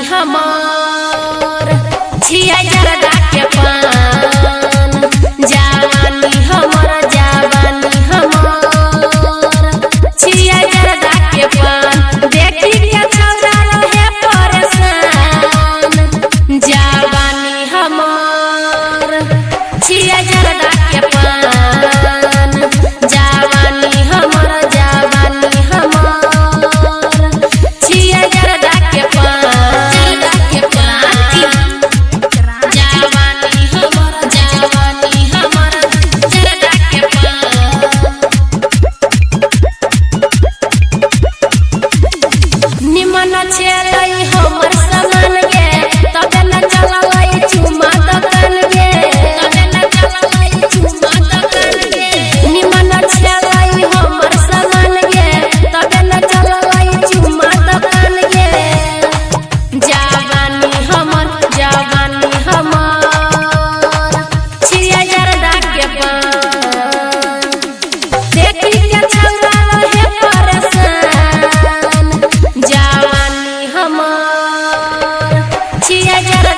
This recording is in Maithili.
हमर छिया जरदा के पान, जवानी हमर जवानी हमर छिया जरदा के पान। देखी के छौरा रहे परेशान, जवानी हमर छिया जरदा के पान, जवानी हमर जवानी हमर छिया जरदा के पान, जरदा के पान। जवानी हमर जवानी हमर जरदा के पान। निमन छेलै हमर सामान गे, तबे न चललै चुमा दोकान गे, तबे न चललै चुमा दोकान गे। निमन छेलै हमर सामान गे, तबे न चललै चुमा दोकान गे। जवानी हमर जवानी हमर छिया जरदा के पान, देखी के छौरा रहे परेशान, जवानी हमर छिया जरदा।